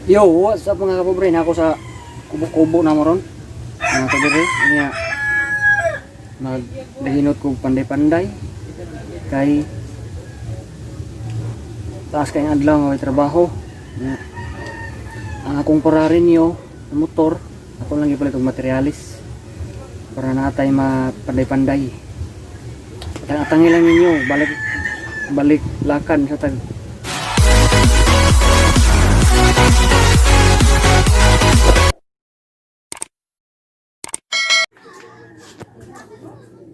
Yo, what's up, mga kapobre? Na ako sa kubo-kubo na mo ron. Mga kapobre, niya magdahinot kog panday-panday kay taas kay adlaw nga may trabaho. Nya, ang akong pararinyo na motor, ako lang gipalit og materialis para natay mapanday-panday. Atang-atangi lang ninyo, balik balik lakan sa tag.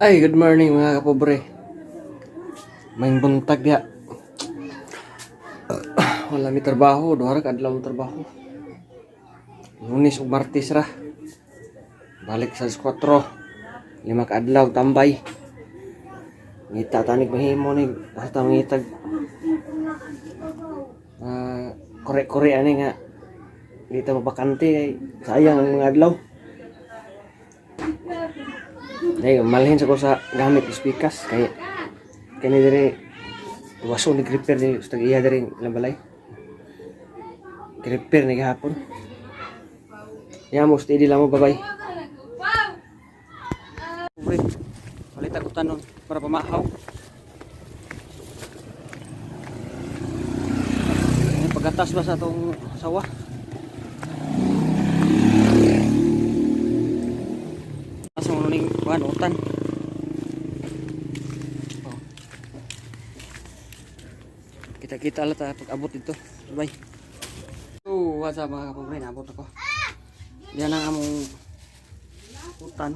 Ay, good morning, mga kapobre. May buntag diha. Wala mi trabaho, duha ra ka adlaw mo trabaho. Lunes ug Martes ra. Balik sa 4. 5 ka adlaw tambay. Ngita tanig mahimo ni basta mangitag. Ah, kore-kore ani nga di ta mabakante kay sayang ang mga adlaw. Dahil malhin sa ko sa gamit speakers kay kani diri waso ni gripper ni sa iya diri ilang balay. Gripper ni gihapon. Ya mo steady lang mo, babay. Pobre. Palit ako tanon para pamahaw. Ay, pagatas ba sa atong sawa? Asa mo ning kuan utan? Oh. Kita-kita lang ta pag abot dito. Bye. Oh, what's up, mga kapobre? Naabot ako. Diyan ang among utan.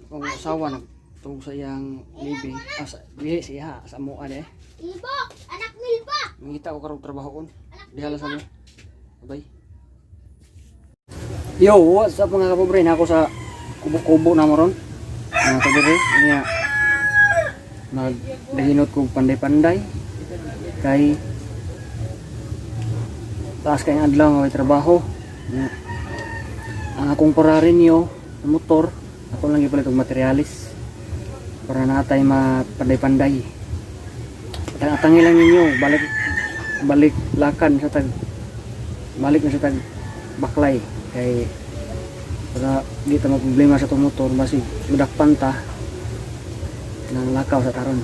Kung asawa nag tungkol sa iyang living, ah, sa, dili sa iya, sa amoa de. Ilbok! Anak nilba! Mangita ko karong trabahoon. Diha lang sa mo. Bye. Yo, what's up, mga kapobre? Na ako sa kubo-kubo na mo ron. Mga kapobre, niya magdahinot kog panday-panday kay taas kay adlaw nga may trabaho. Nya, ang akong pararinyo na motor, ako lang gipalit og materialis para natay mapanday-panday. Atang-atangi lang ninyo, balik balik lakan sa tag balik na sa tag baklay kay para di ta problema sa itong motor, basig madakpan ta ng lakaw sa taron.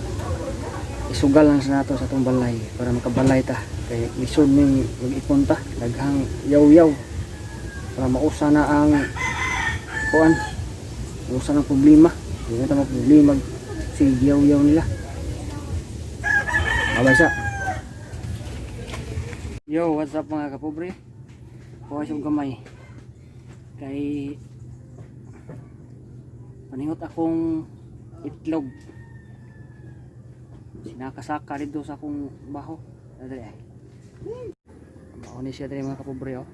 Isugal lang sa nato sa atong balay para makabalay ta kay lisod ning mag-ipon ta, daghang yaw-yaw, para mausa na ang kuan, mausa na ang problema, di na ta problema si yaw-yaw nila. Babay sa. Yo, what's up, mga kapobre? Kuha siyang gamay. Kay paningot akong itlog. Sinakasaka dito sa akong baho. Dali ay. Mao ni siya dali, mga kapobre, oh.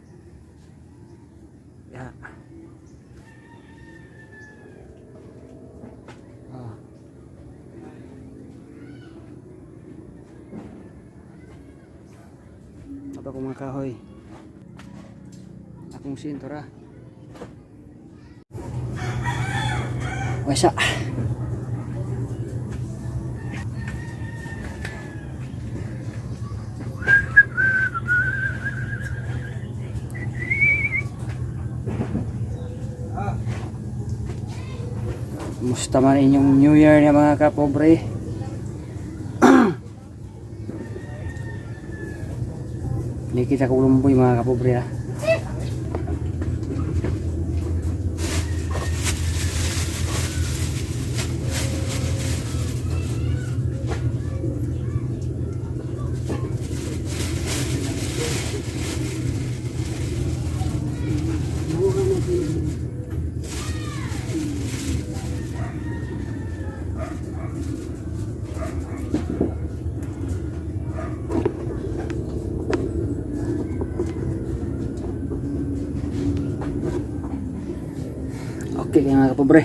Ya. Ah. Ito akong mga kahoy. Akong sintura. Wasa. Kumusta man inyong New Year niya, mga kapobre? Hindi kita kulumboy, mga kapobre, ah. Okay mga kapobre.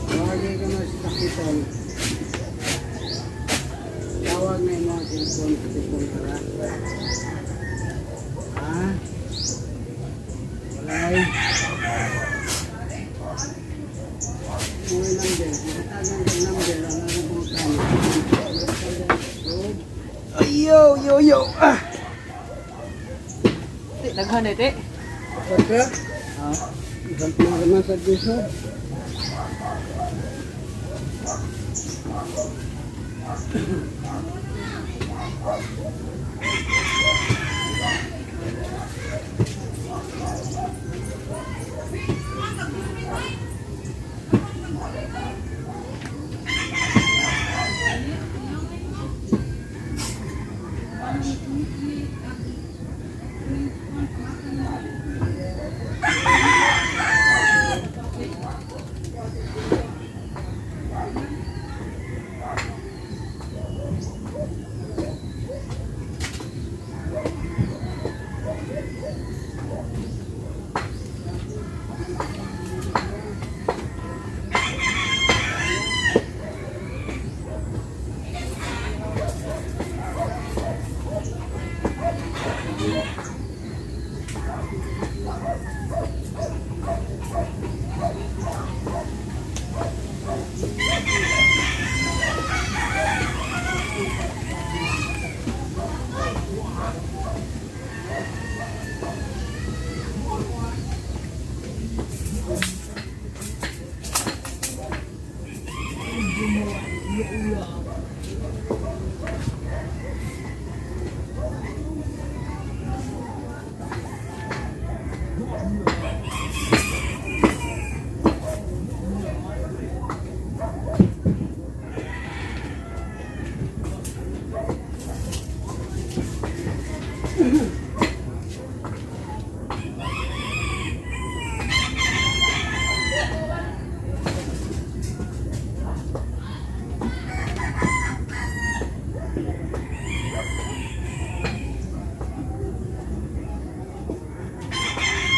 Tawagin ka na sa takipon. Tawag na yung mga cellphone, takipon para. Ha? Walay. Uwi lang din. Hatagan kang number ang akong pangutana. Ayo, yo, yo. Ah. Te, daghan eh, te. Pagka, Ah. isang naman sa piso.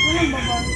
Walang babae.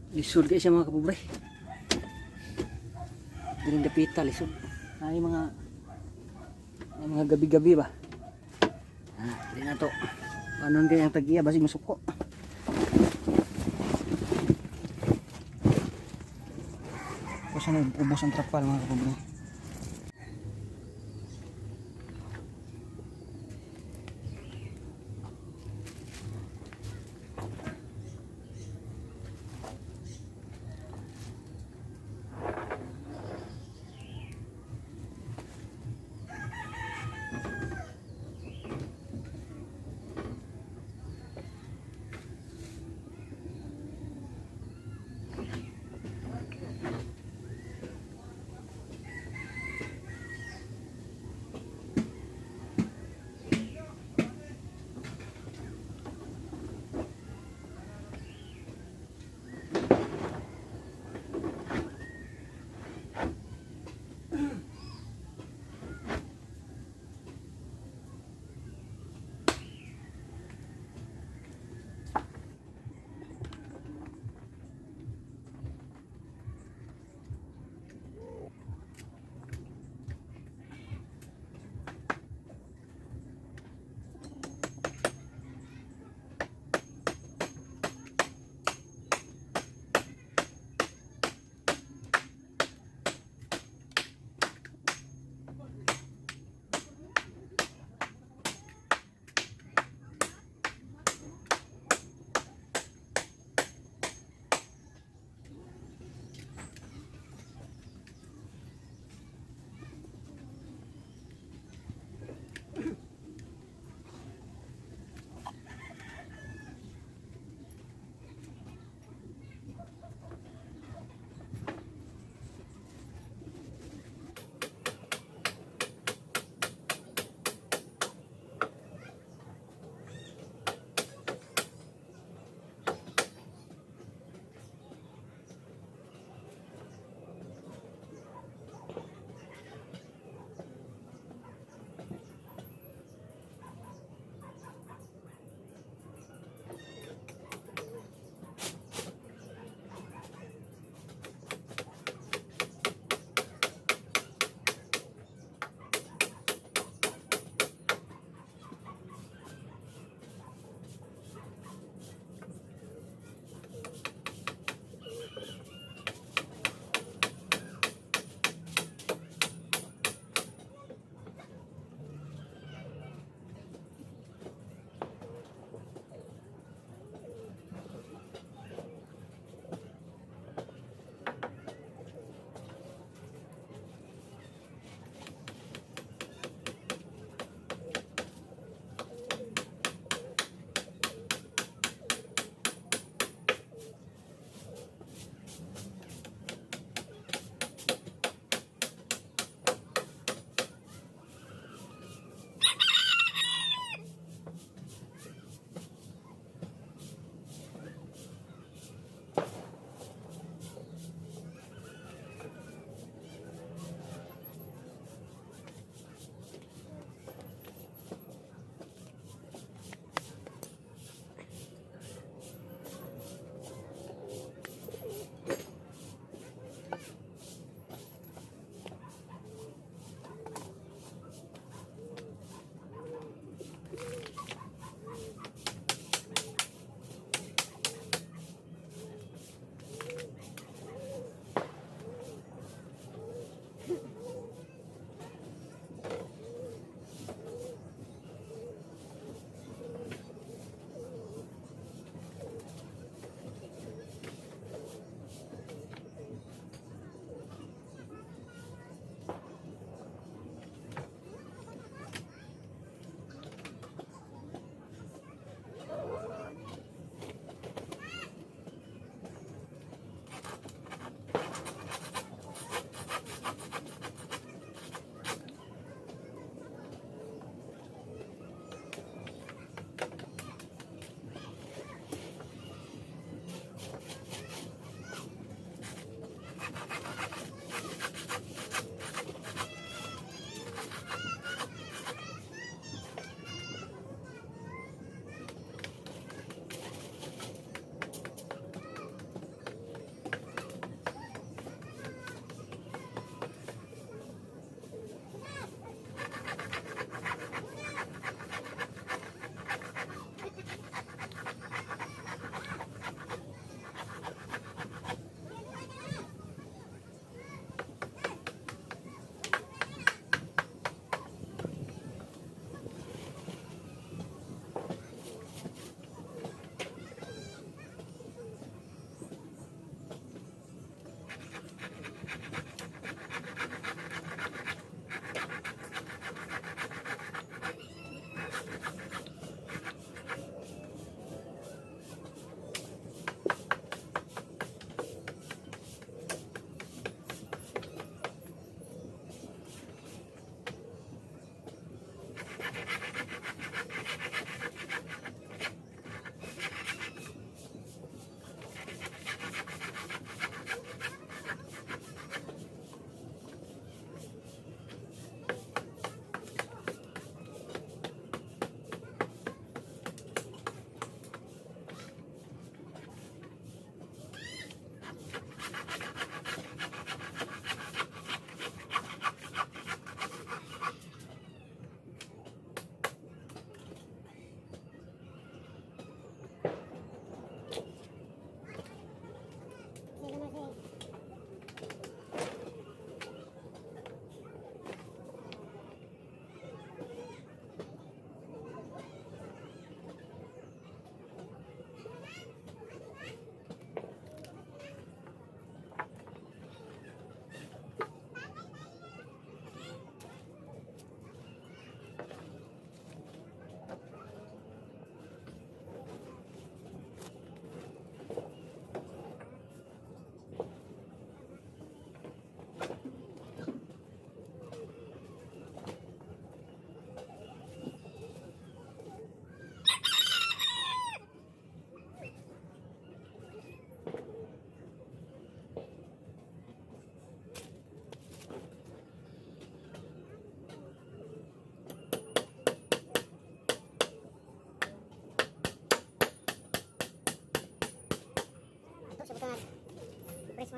Lisod kayo siya, mga kapobre. Diring dapita, lisod. Ay mga gabi-gabi ba? Ah, di na to. Paano kayo ang tagiya basig masuko. Kusa na ubos ang trapal, mga kapobre.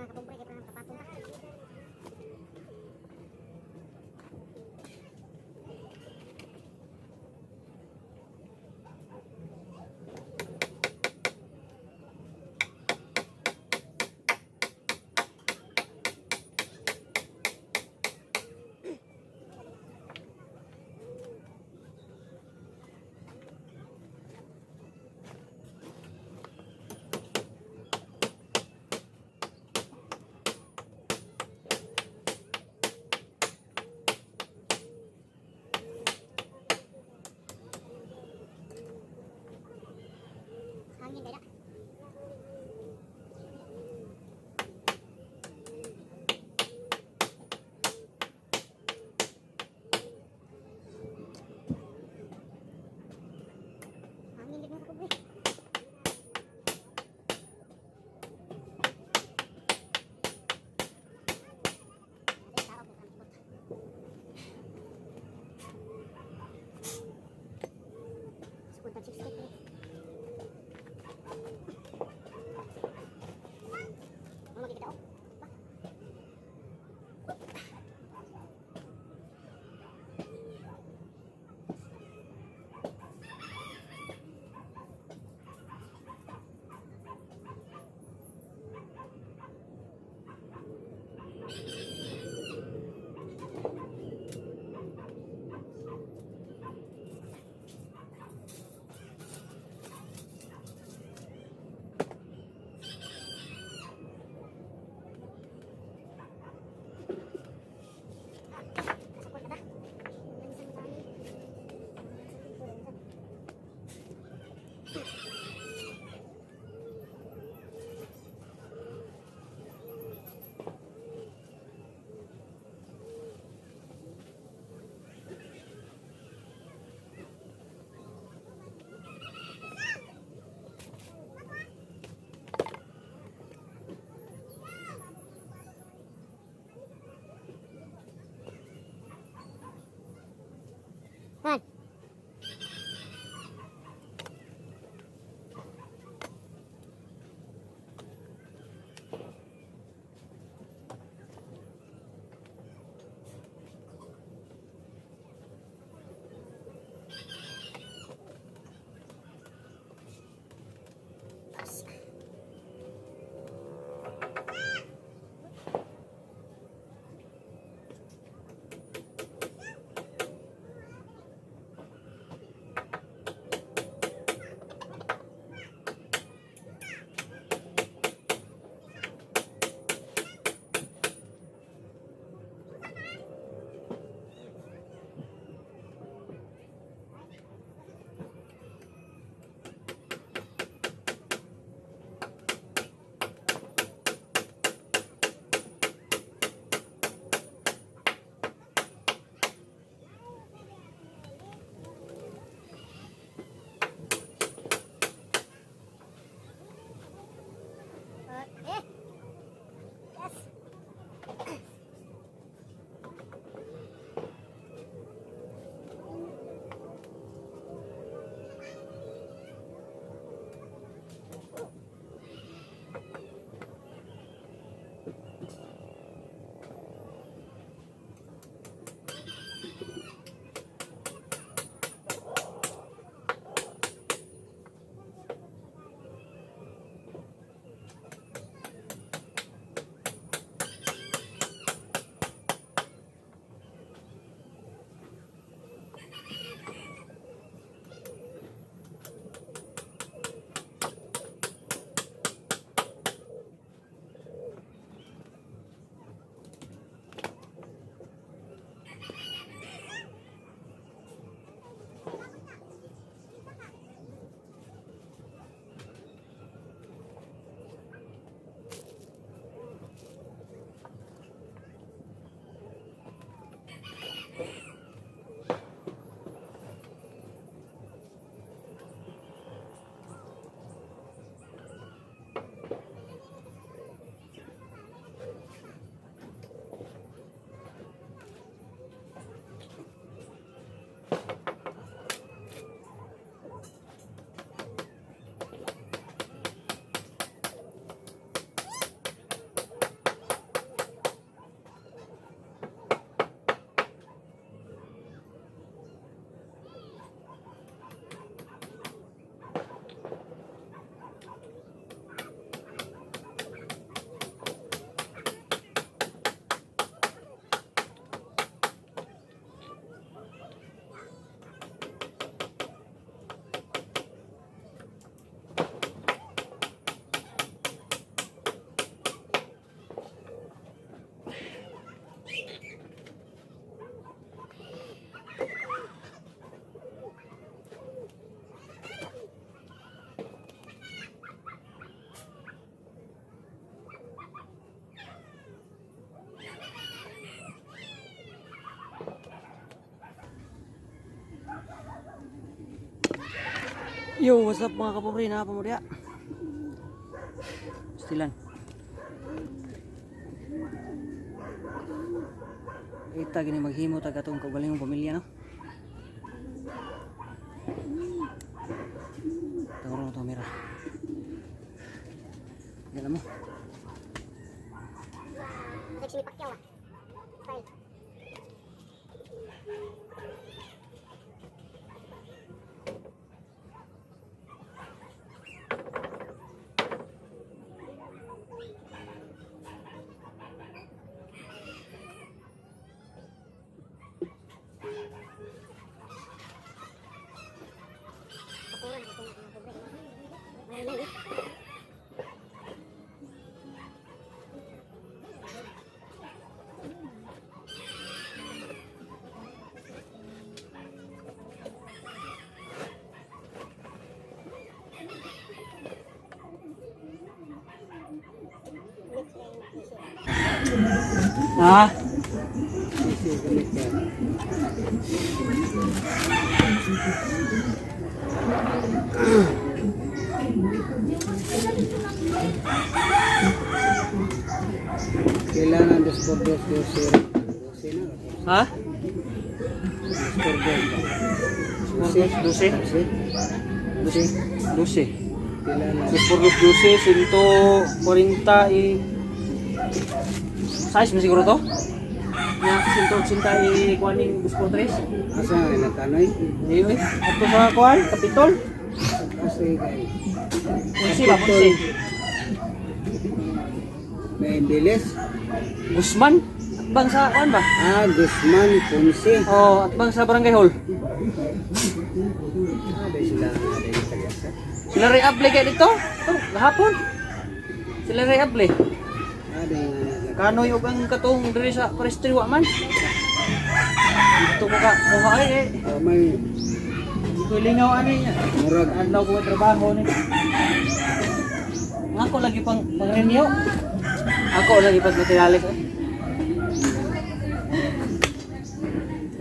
Mga kapobre, kay parang kapatong ta. Hangin kay da. Hangin gid, mga kapobre. Ay, tao ko transport. Sukod tag 60 eh. Ano makikita ko? Ba? Kasukol ka ta? Minsan mo sa amin. Minsan. Han. Yo, what's up mga kapobre? Naa pa mo diha. Stilan. Kita gini maghimo tag atong kaugalingong pamilya, no? Tawro na to mira. Dala mo. Like si Pacquiao ah. Style. Pakuran ko itong mga pobre. Marinay eh. Mix na yung isip. Ha? Easy gamit ka. Kailangan dos por dos, dose. Dose na. Ha? Dos por dos ba? Dose? Dose. Dose. Dose. Kailangan. Dos por dos, dose, 140 y... Size mo siguro to? Nga, 180 y kuaning dos por tres. Asa nga nagkanoy? Hindi eh. Ato sa kuan, Kapitol. Kasi kay Punsi ba, punsi? may bilis. Guzman? Atbang sa kuan ba? Ah, Guzman Ponce. Oh, atbang sa Barangay Hall. Ah, dahil sila nga dahil tagyasa. Sila Ray Able kay dito. To, gahapon. Sila Ray Able. Ah, dahil nga nag- Kanoy og ang katong diri sa forestry wa man. Dito ko ka kuha ay eh. Oh, may Hindi ko lingaw ani niya. murag Adlaw ko trabaho ni. Nga ako lagi pang pang-renew. Ako lagi pang materialis eh.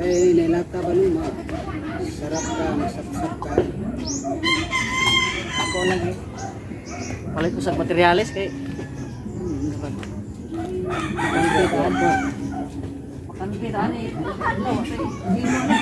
eh nailata ba nung ma? Sarap ka, masapsap ka. Ako lagi. Palit ko sa materialis kay Kante ka pa. Makanpi ta ani. Adlaw sa himo na.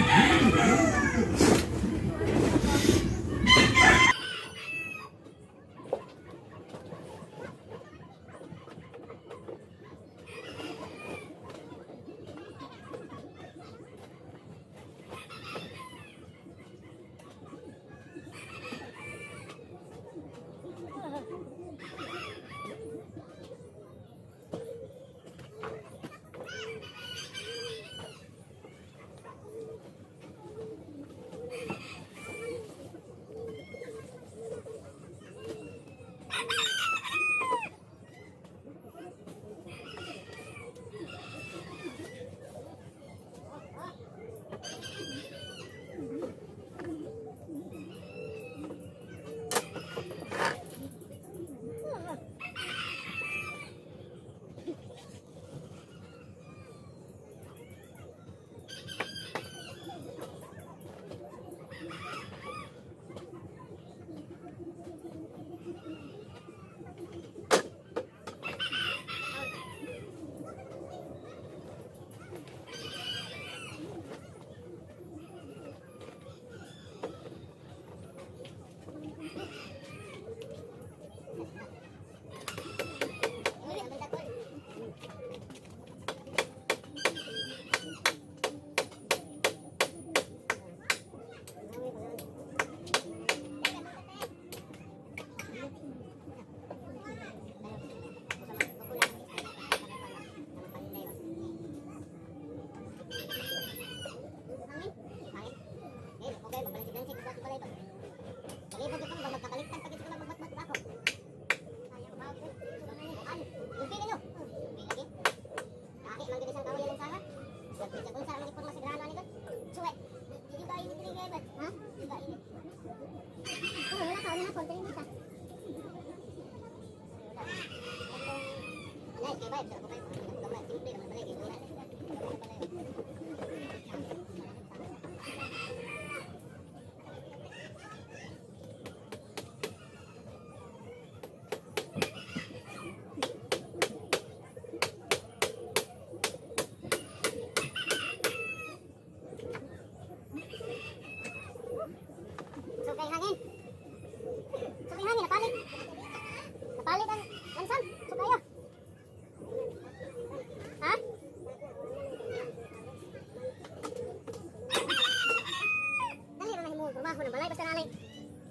Gamay basta na lang.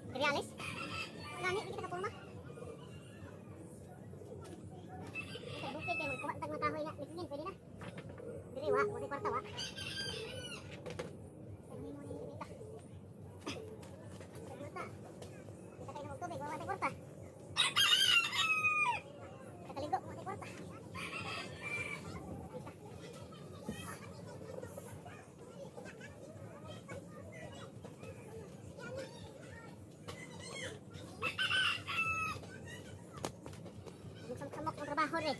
Materialis. Gani, di kita kapurma. Sa bukid kay magkuha tag mga kahoy nga, ligingin pwede na. Diri wa, wa kwarta wa. Sabi mo ni Rita. Kwarta. Kita kayo ng tubig, wa kwarta. Kakaligo, wa kwarta. Samok-samok ang trabaho rin.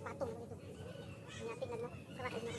Patong dito. Ngapit na no. Sarap na.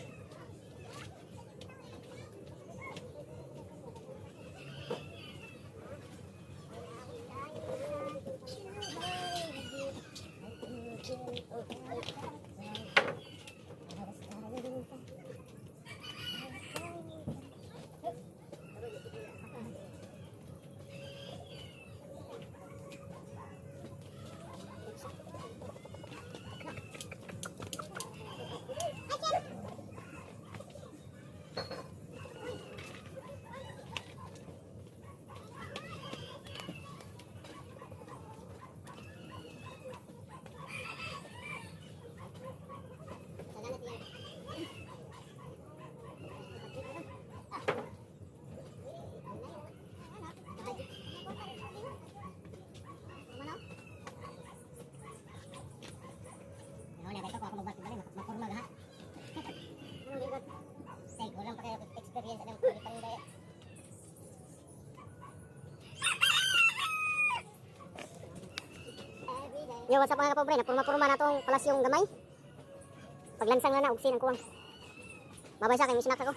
Experience ng pagpanday. Yo, what's up, mga kapobre? Napurma-purma na tong palasyong gamay. Paglansang na na, ugsin ang kuwang. Babay sa kay snack ako.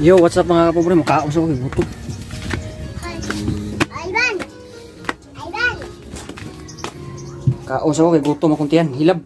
Yo, what's up, mga kapobre? Makaon sa ko, gutom. Ivan! Ivan! Kaon sa ko kay gutom akong tiyan, hilab.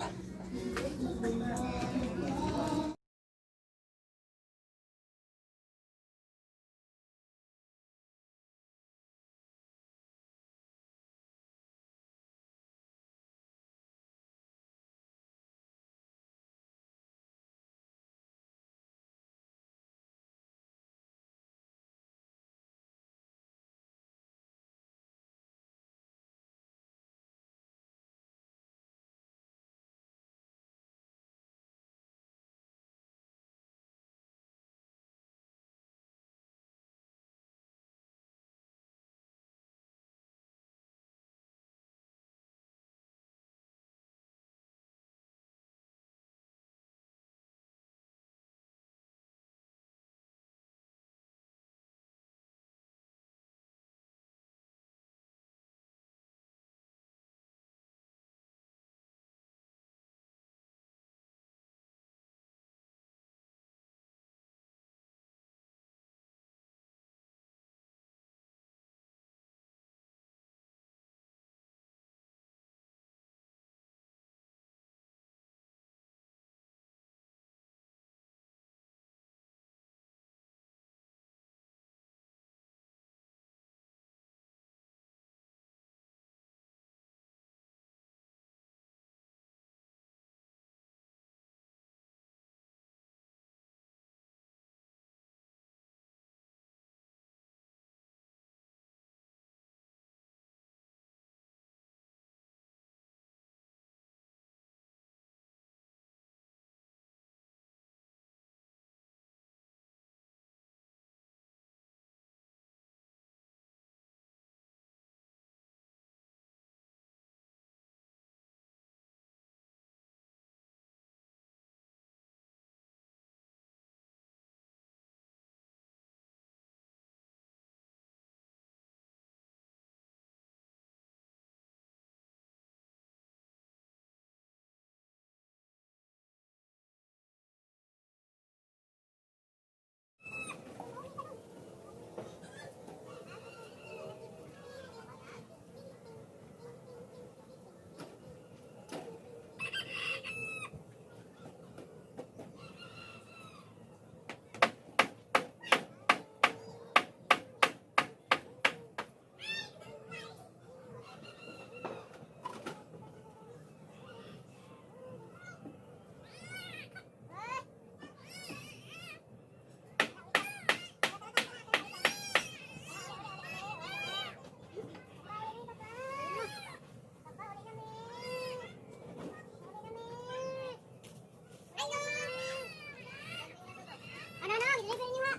Deliver niyo ha.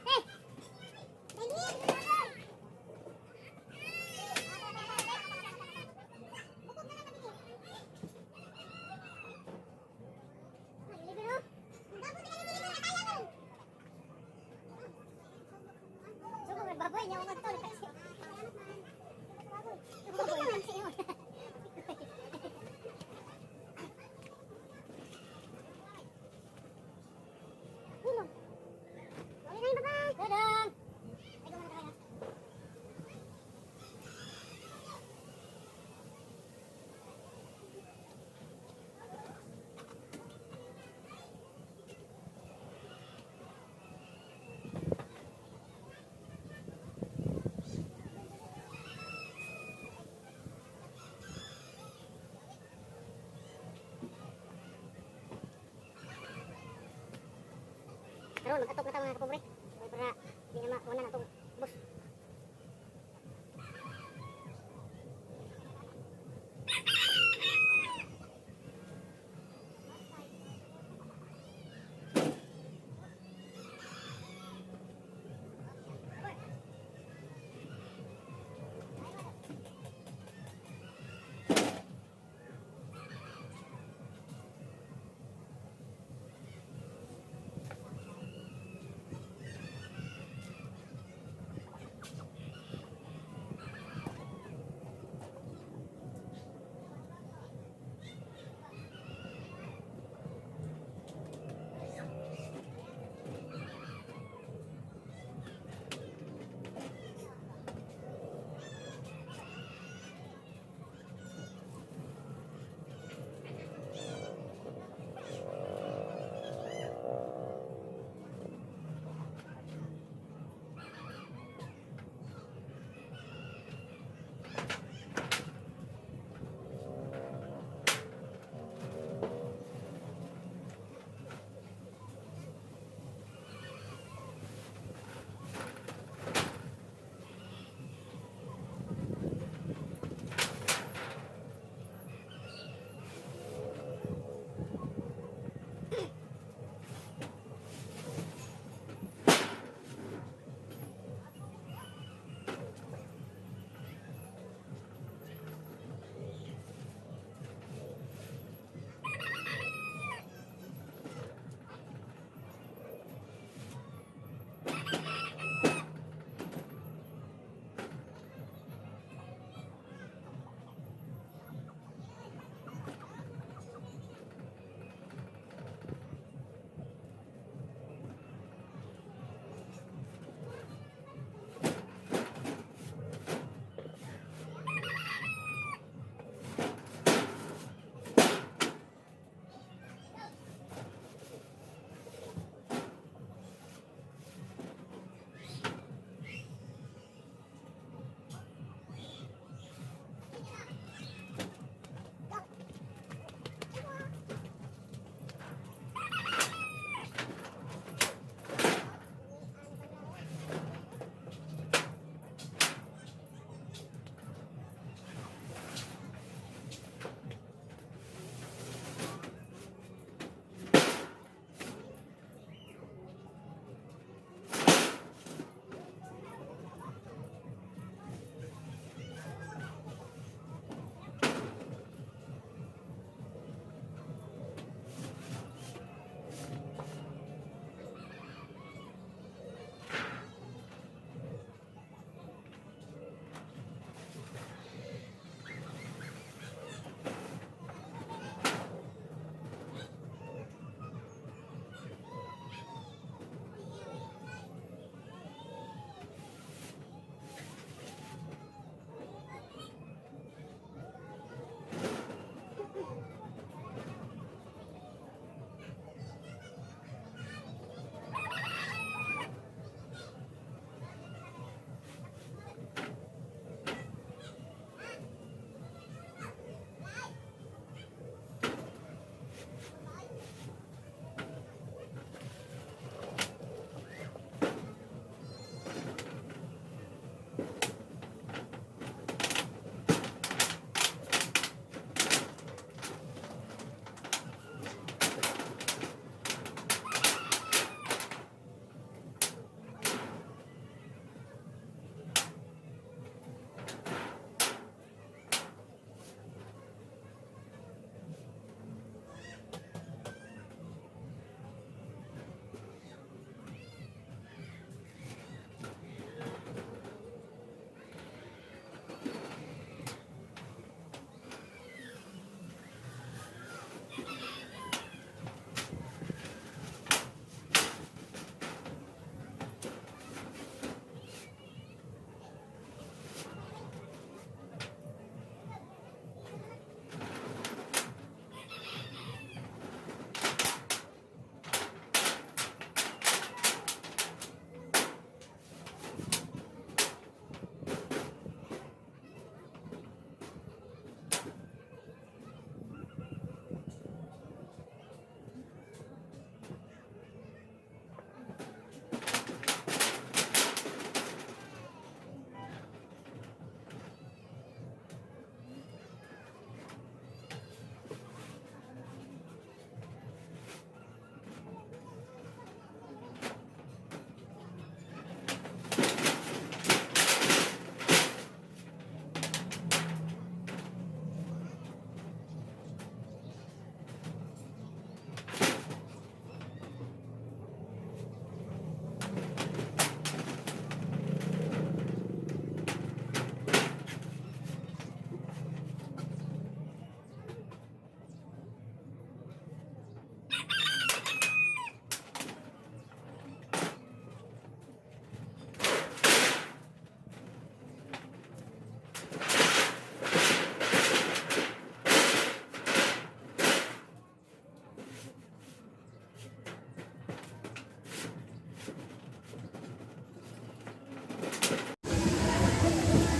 Eh. Deliver. Baboy niya ako magtol kasi. Baboy. Hilom. Okay na yun, bye-bye. Dadah. Ay, gumana tayo. Karon mag-atok na ta, mga kapobre. May para di na makuha na atong bus.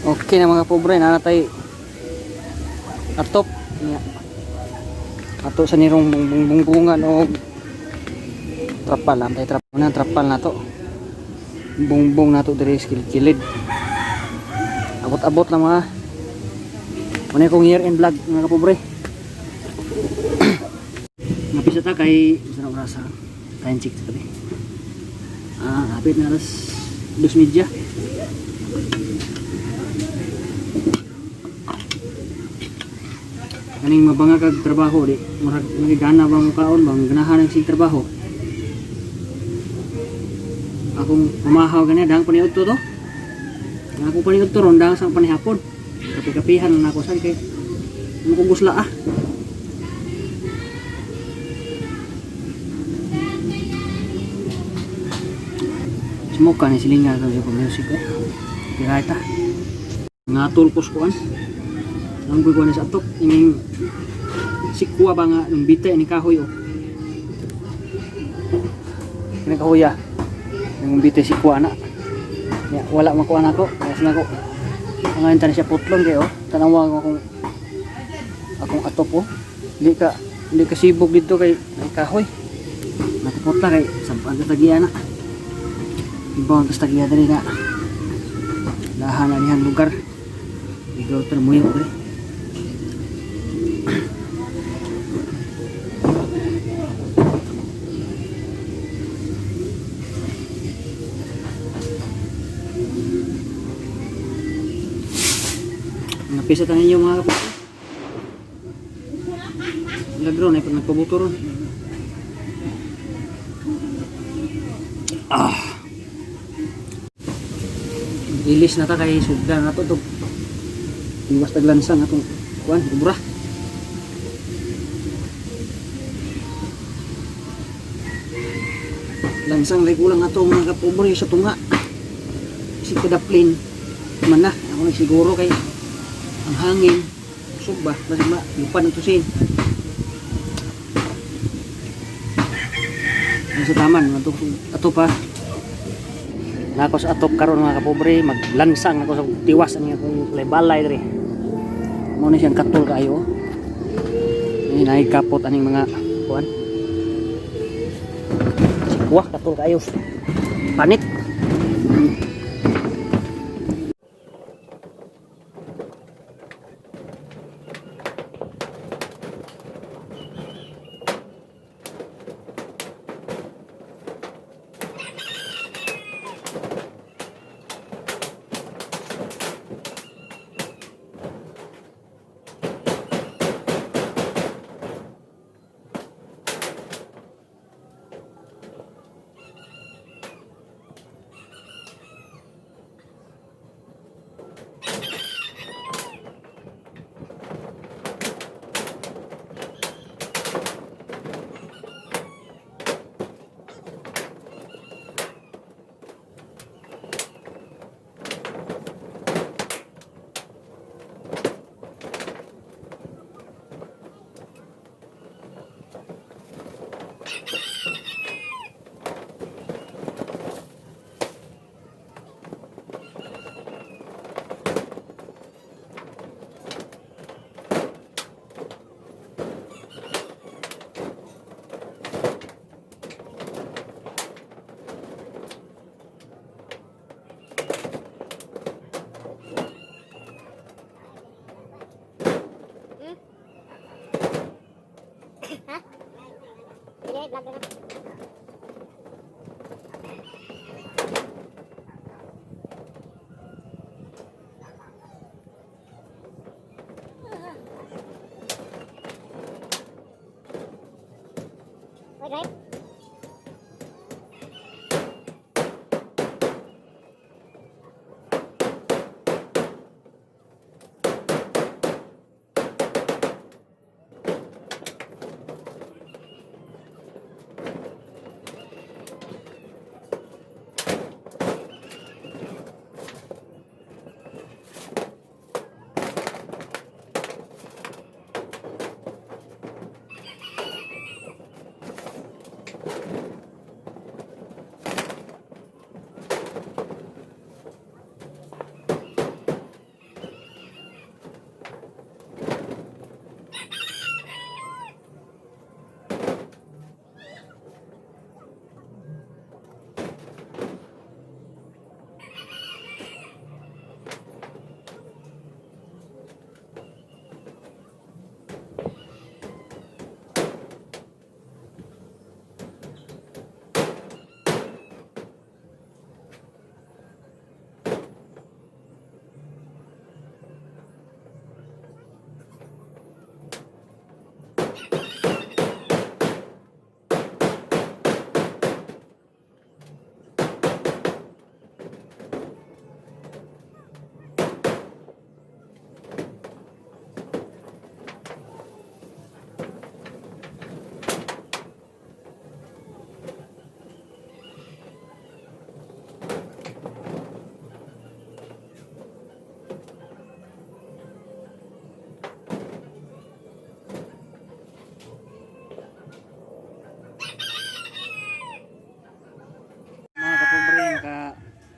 Okay na mga pobre, nanatay atop niya. Ato sa nirong bungbungan og trapal, antay trapal na trapal na to. Bungbong na to diri sa kilid. Abot-abot lang mga. Muna kong year end vlog mga kapobre. Napisa ta kay sa oras ha. Time check sa tabi. Ah, hapit na alas 2:30. Kaning mabanga kag trabaho di murag nagigana ba mo kaon bang ganahan ang sig trabaho. Akong pamahaw gani dang paniudto to. Ang akong paniudto ron dang sa panihapon. Kapi-kapihan na ako sad kay mo kong gusla ah. Smoke ka ni silinga ka sa music eh. Tira ita. Nga tulpos kuan. Ang kuan sa atok ining sikwa ba nga nung bita ni kahoy oh. Kini kahoya. Nung bita sikwa na. Ya, wala makuha na ako. Kaya na ako. Ang ngayon tayo siya putlon kayo. Tanawa ko akong akong atop oh. Hindi ka sibog dito kay may kahoy. Nakaputla kay sampang katagian na. Ibaw ang tagiya diri na. Lahan na niyang lugar. Ikaw termuyo pre. Mga pisa tayo ninyo mga kapatid. Lagro na ipag nagpabuto ron. Ah. Ilis na ta kay sugda na to to. Iwas taglansang atong kuan, ubra. Lansang lay kulang ato mga kapobre sa tunga. Si kadaplin man na ako nagsiguro kay ang hangin usog ba basig ma lupan ang tusin. Ang sa taman ato, ato pa nako sa atop karon mga kapobre maglansang nako sa tiwas ani akong balay diri mo ni siyang katol kaayo ni naay kapot aning mga kuan sikwa katol kaayo panit.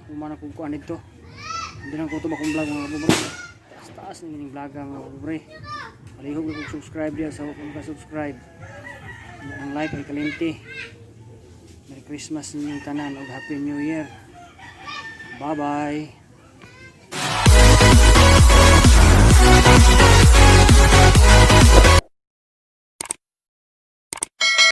Human akong kuan dito. Hindi lang ko ito akong vlog, mga kapobre. Taas taas na ining vlog, mga kapobre. Palihog na kong subscribe diya sa kung ka-subscribe. Ang like ay kalimti. Merry Christmas ninyong tanan ug Happy New Year. Bye bye.